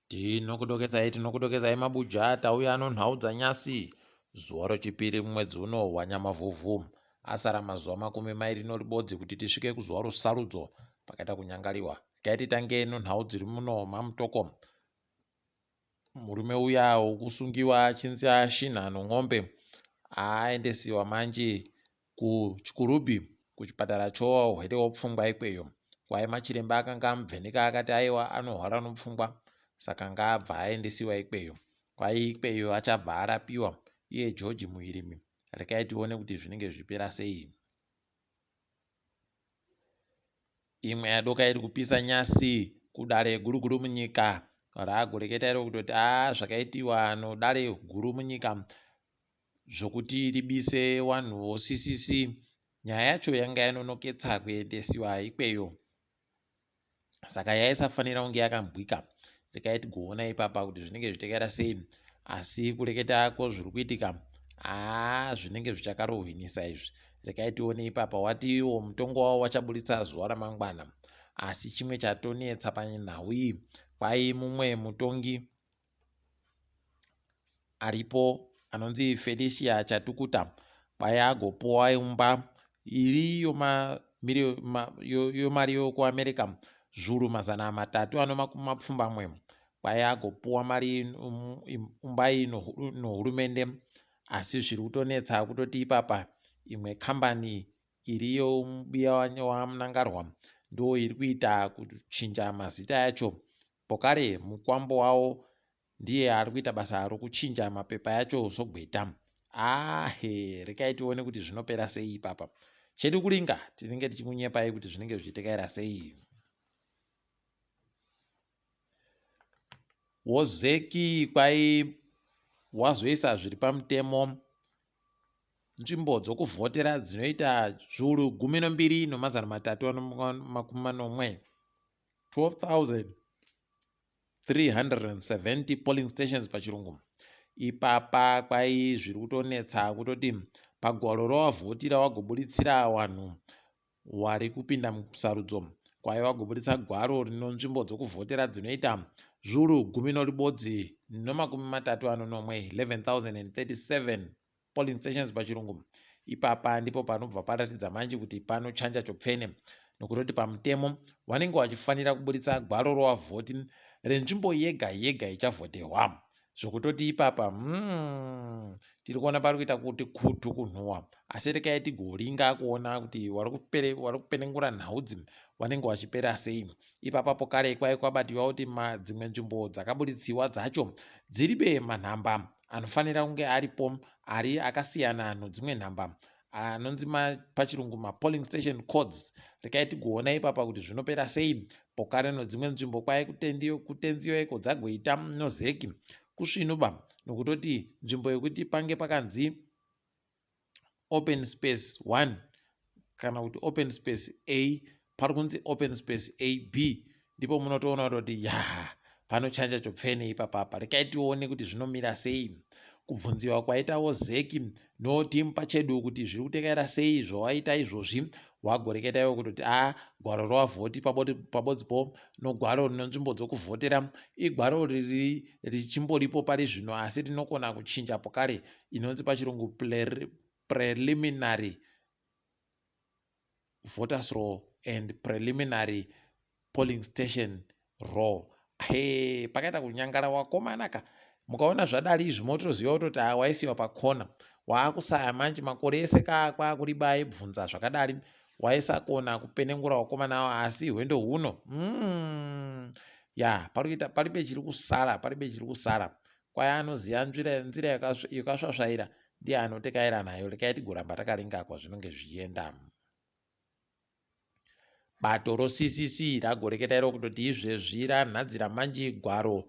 Tinokudokesai tinokudokesai mabuja tauya nonhau dzanyasi zuva rechipiri mumwedzi uno wanyamavhuvhu. Asara mazuva 21 kuti tisvike kuzuva rosarudzo pakaita kunyangariwa. Regai titange nonhau dziri muno maMutoko. Murume uya wokusungiwa achinzi ashinha nomwombe aendesiwa manje kuChikurubi kuchipatara chowahwere wopfungwa ikweyo. Kwai machiremba akanga amubveneka akati aiwa anorwara nopfungwa saka ngaabva aendesiwa ikweyo. Kwai ikweyo achabva arapiwa iye George Muirimi. Rekai tione kuti zvinenge zvichipera sei. Imwe yadoka iri kupisa nyasi kudare guru guru munyika ragoreketa iro kutoti aa zvakaitiwa nodare guru munyika zvokuti ribise wanhu woCCC nyaya yacho yanga yanonoketsa kuendesiwa ikweyo saka yaisafanira kunge yakambwika. Rekai tigoona ipapa kuti zvinenge zvichitekaira sei asi kureketa kwozviri kuitika haa zvinenge zvichakarohwinisa izvi. Rekai tione ipapa wati iwo mutongo wavo wachaburitsa zuva ramangwana. Asi chimwe chatonetsa panhau iyi kwai mumwe mutongi aripo anonzi Felicia Chatukuta kwai agopuwa imba iri yomari yokuAmerica zviuru 370 kwai agopuwa mari imba iyi nohurumende asi zviri kutonetsa kutoti ipapa imwe kambani iriyo mubiya waMnangarwa ndo iri kuita kuchinja mazita yacho pokare mukwambo wawo ndiye ari kuita basa rokuchinja mapepa yacho sogweta. Ahe, rekai tione kuti zvinopera sei ipapa. Chedu kuringa tinenge tichikunyepai kuti zvinenge zvichitekaira sei. Wozeki kwai wazoisa zviri pamutemo nzvimbo dzokuvhotera dzinoita zviuru 12,370 12,370 polling stations pachirungu. Ipapa kwai zviri kutonetsa kutoti pagwaro rawavhotira wagoburitsira wanhu wari kupinda musarudzo kwai wagoburitsa gwaro rino nzvimbo dzokuvhotera dzinoita zviuru 11,37 11,037 polling stations pachirungu. Ipapa ndipo panobva paratidza manje kuti panochanja chopfene nokutoti pamutemo wanenge wachifanira kuburitsa gwaro rowavhoti renzvimbo yega yega ichavhotehwa zvokutoti ipapa tiri kuona pari kuita kuti kutu kunhuwa asi rekai tigoringa kuona kuti wari kupenengura nhaudzi wanenge wachipera sei. Ipapa pokare kwai kwabatiwa kuti dzimwe nzvimbo dzakaburitsiwa dzacho dziribe manhamba anofanira kunge aripo ari akasiyana nodzimwe nhamba anonzi pachirungu mapolling station codes. Rekai tigoona ipapa kuti zvinopera sei. Pokare nodzimwe nzvimbo kwai kutenziwa iko dzagoita nozeki kusvinuba nokutoti nzvimbo yekuti pange pakanzi open space 1 kana kuti open space A pari kunzi open space AB ndipo munotoona kutoti ya panochanja chopfene ipapapa. Rekai tione kuti zvinomira sei. Kubvunziwa kwaitawo zeki notimu pachedu kuti zviri kutekaira sei zvawaita izvozvi wagoreketa iwe kutoti a gwaro rawavhoti pabodzipo nogwaro rine nzvimbo dzokuvhotera igwaro riri richimboripo pari zvino asi rinokona kuchinja pokare inonzi pachirungu preliminary voters roll and preliminary polling station roll. He pakaita kunyangara wakomana ka mukaona zvadari izvi motoziva kutoti haa waisiwa pakona waakusaya manje makore ese kaa kwakuriba aibvunza zvakadari waisakona kupenengura wakomana awo asi hwendo huno ya parikuita paribe chiri kusara paribe chiri kusara kwai anoziva nzira yakasvasvaira ndiye anotekaira nayo rekai tigoramba takaringa kwazvinonge zvichienda. Bato roCCC ragoreketa iro kutoti izvezvi ranhadzira manji gwaro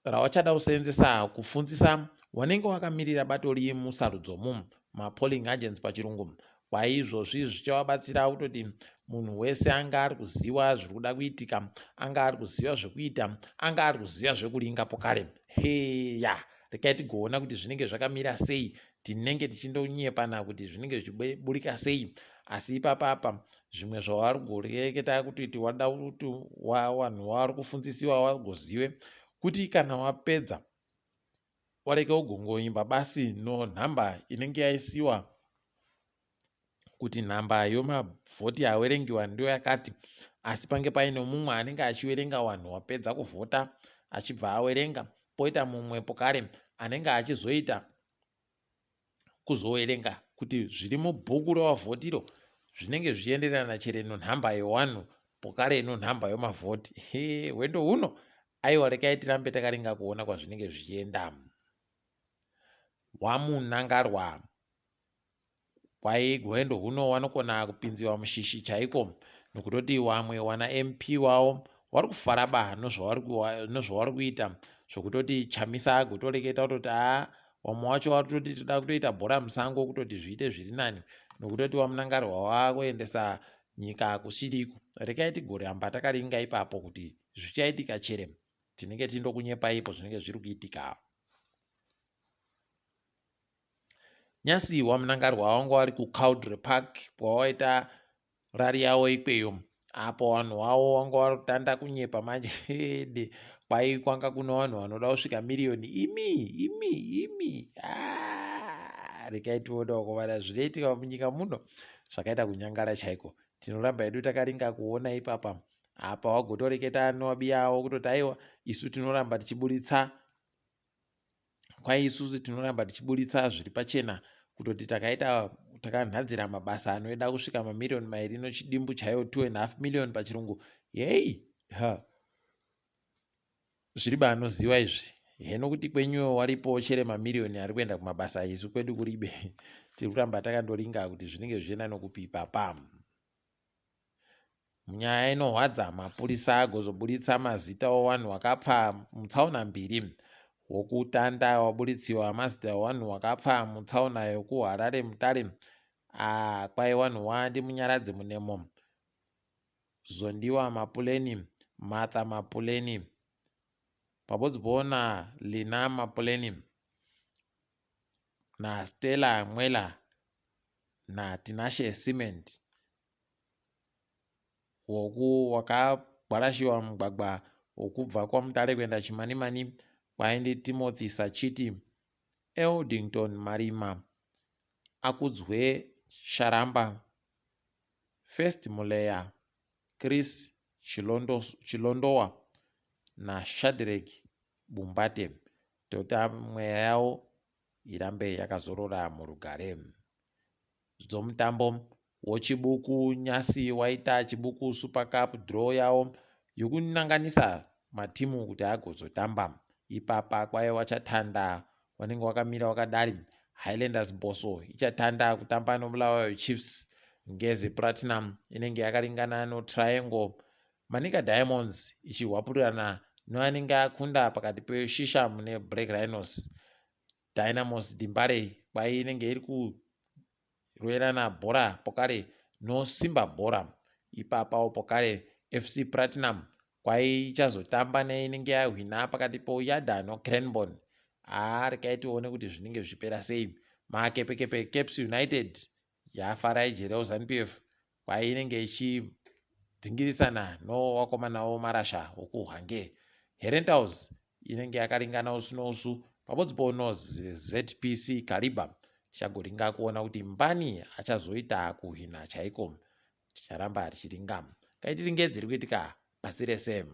rawachada kuseenzesa kufundzisa wanenge wakamirira bato riyi musarudzomu mapolling agents pachirungu. Kwaizvozvi zvichavabatsira kutoti munhu wese anga ari kuziva zviri kuda kuitika anga ari kuziva zvekuita anga ari kuziva zvekuringa pokare. Heya rekai tigoona kuti zvinenge zvakamira sei tinenge tichindonyepana kuti zvinenge zvichiburika sei asi ipapa apa Zvimwe zvavari kureketa kuti wada kuti vanhu vari kufundzisiwa vagozive kuti kana wapedza wareke kugongoimba basi nonhamba inenge yaisiwa kuti nhamba yomavhoti awerengiwa ndiyo yakati, asi pange paine mumwe anenge achiwerenga vanhu wapedza kuvhota achibva awerenga, poita mumwe pokare anenge achizoita kuzowerenga kuti zviri mubhuku rawavhotiro zvinenge zvichienderana chere nonhamba yewanhu pokare nonhamba yomavhoti. Hee, hwendo huno aiwa, rekai tirambe takaringa kuona kwazvinenge zvichienda. Wamunangarwa kwai hwendo huno wanokona kupinziwa mushishi chaiko, nokutoti wamwe wana MP wawo wari kufara ba nozvawari kuita, zvokutoti Chamisa agotoreketa kutoti haa, wamwe wacho warikutoti toda kutoita bhora musango kutoti zviite zviri nani, nokutoti wamunangarwa wakuendesa nyika kusiriko. Rekai tigoramba takaringa ipapo kuti zvichaitika chere tinenge tindokunyepa ipo zvinenge zviri kuitika. Nyasi waMnangarwa wanga wari kuCowdray Park kwawaita rari yawo ikweyo, apo vanhu wavo wanga warutanda kunyepa manje ede kwai kwanga kune vanhu vanoda kusvika miriyoni imi imi imi. Rekai tione vakomana zvinoitika munyika muno zvakaita kunyangara chaiko. Tinoramba hedu takaringa kuona ipapa apa wagotoreketa nowabiya avo kutoti aiwa, isu tinoramba tichiburitsa kwai isusu tinoramba tichiburitsa zviri pachena kutoti takaita takanhadzira mabasa anoida kusvika mamiriyoni mairi nochidimbu chaiwo, 2.5 million pachirungu. Yei ha, zviri baanoziwa izvi heno kuti kwenyuwo waripo chere mamiriyoni ari kuenda kumabasa, isu kwedu kuribe. Tiri kuramba takandoringa kuti zvinenge zvichienda nokupi ipapa. Munyaya inohwadza, mapurisa agozoburitsa mazita owanhu wakapfa mutsaona mbiri. Wokutanda waburitsiwa mazita ewanhu wakapfa mutsaona yokuHarare Mutare. Kwai wanhu wandi Munyaradzi Munemo, Zondiwa Mapuleni, Martha Mapuleni, pabodzipo naLina Mapuleni, naStella Mwela, naTinashe Cement. Woku wakagwarashiwa mugwagwa wokubva kwaMutare kuenda Chimanimani kwaindi Timothy Sachiti, Eldington Marima, Akudzwe Sharamba, First Muleya, Chris Chilondowa naShadrack Bumbate. Tota mweya yavo irambe yakazorora murugare. Dzomutambo wochibuku, nyasi waita Chibuku Super Cup draw yawo yokunanganisa matimu kuti agozotamba ipapa. Kwai wachatanda wanenge wakamira wakadari: Highlanders Boso ichatanda kutamba noBulawayo Chiefs, Ngezi Platinum inenge yakaringana noTriangle, Manica Diamonds ichihwapurirana noanenge akunda pakati peShisham neBlack Rhinos, Dynamos Dimbare kwai inenge iri kuroverana bhora pokare noSimba Bhora. Ipapawo pokare FC Platinum kwai ichazotamba neinenge yahwina pakati poYada noCranborne. Haa, rekai tione kuti zvinenge zvichipera sei. Makepekepe Caps United yafarai Jereo ZANU PF kwai inenge ichidzingirisana nowakomana womarasha wokuHwange. Herentals inenge yakaringana usu nousu pabodzipo noZPC Kariba. Tichagoringa kuona kuti mbani achazoita kuhwina chaiko. Ticharamba tichiringa kaitiringe dziri kuitika pasi rese.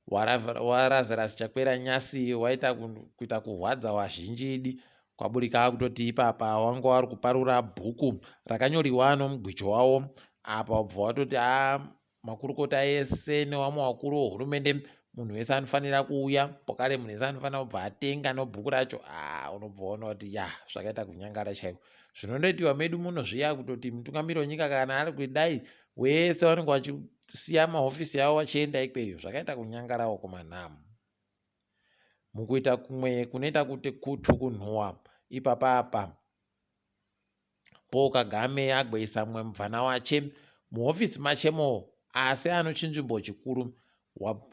WaLazarus Chakwera nyasi waita kuita kuhwadza wazhinji idi kwaburika kutoti ipapa wanga wari kuparura bhuku rakanyoriwa nomugwicho wavo. Apa wabva watoti a makurukota ese nevamwe vakuru vehurumende, munhu wese anofanira kuuya pokare, munhu wese anofanira kubva atenga nobhuku racho. A, unobva waona kuti ya, zvakaita kunyangara chaiko. Zvinondoitiwa medu muno zviya kutoti mutungamiri wenyika kana ari kudai, wese vanenge vachisiya mahofisi avo vachienda ikweyo. Zvakaita kunyangarawo kumanhamu. Mukuita kumwe kunoita kuti kutukunhuwa ipapa apa, Paul Kagame agoisa mumwe mubvana wache muhofisi machemo, asi ano chinzvimbo chikuru.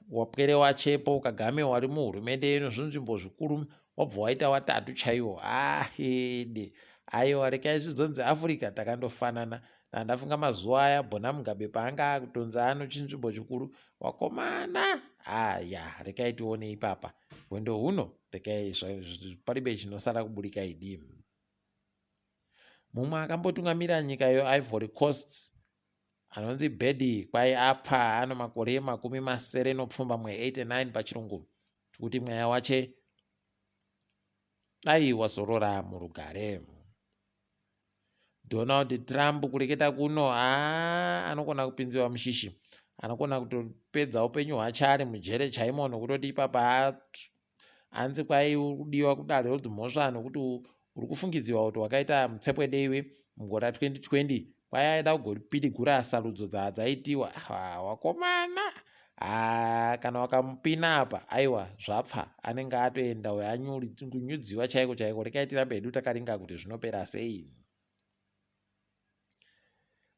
Wapwere wache Paul Kagame wari muhurumende yezvinzvimbo zvikuru wabva waita watatu chaiwo. Ahede, Aiwa, rekai zvidzonzi Africa takandofanana. Ndandafunga mazuva aya Bona Mugabe paanga akutonzi ano chinzvimbo chikuru. Wakomana, aya rekai tione ipapa. Hwendo huno rekai paribe chinosara kuburika idi. Mumwe akambotungamira nyika yeIvory Coast anonzi Bedi kwai apa ano makore 78 89 pachirungu kuti mweya wache dai wazorora murugare. Donald Trump kureketa kuno haa anogona kupinziwa mushishi, anogona kutopedza upenyu hwache ari mujere chaimo nokutoti ipapa hanzi kwai uri kudiwa kudare redzimhosva nokuti uri kufungidzirwa kuti wakaita mutsepwede iwe mugore ra2020 kwai aida kugopidigura sarudzo dzaitawa. Wakomana, haa kana wakamupina apa aiwa zvapfa, anenge atoenda uyo kunyudziwa chaiko chaiko. Rekai tirambe hedu takaringa kuti zvinopera sei.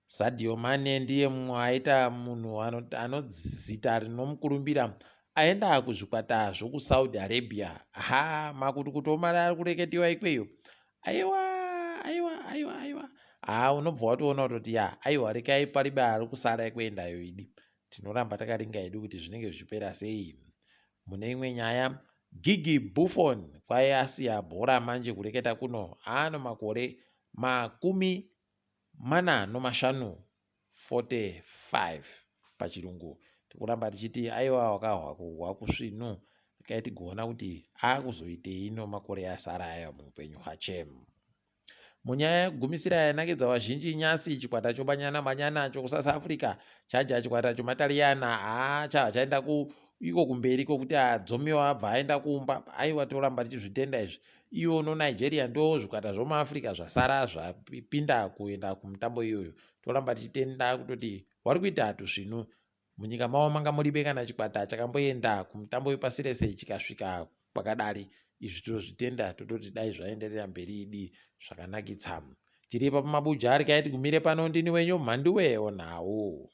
Sadio Mane ndiye mumwe aita munhu anozita rinomukurumbira aenda kuzvikwata zvokuSaudi Arabia. Ha, makutukutu omari ari kureketiwa ikweyo. Aiwa, aiwa, aiwa, aiwa, ha unobva watoona kutoti ya aiwa rekai paribe ari kusara kuendayo idi. Tinoramba takaringa hedu kuti zvinenge zvichipera sei. Mune imwe nyaya, Gigi Buffon kwai asiya bhora manje kureketa kuno ano makore 45 45 pachirungu. Tikuramba tichiti aiwa wakahwa kuhwa kusvinu. Rekai tigoona kuti akuzoitei nomakore asara aya muupenyu hwache. Munyaya yekugumisira yanakidza vazhinji nyasi, chikwata choBanyana Banyana chokuSouth Africa chaja chikwata chomaTariyana. Haa chabva chaenda iko kumberi kwokuti adzomiwa abva aenda kumba. Aiwa, toramba tichizvitenda izvi. Iwo noNigeria ndo zvikwata zvomuAfrica zvasara zvapinda kuenda kumutambo iyoyo. Toramba tichitenda kutoti vari kuita tusvinu. Munyika mavo manga muribe kana chikwata chakamboenda kumutambo wepasi rese chikasvika kwakadari. Izvi tinozvitenda, tototi dai zvaenderera mberi idi zvakanakitsa. Tiri pamabuja, rekai tigumire pano. Ndini wenyu Mhanduwe onhau.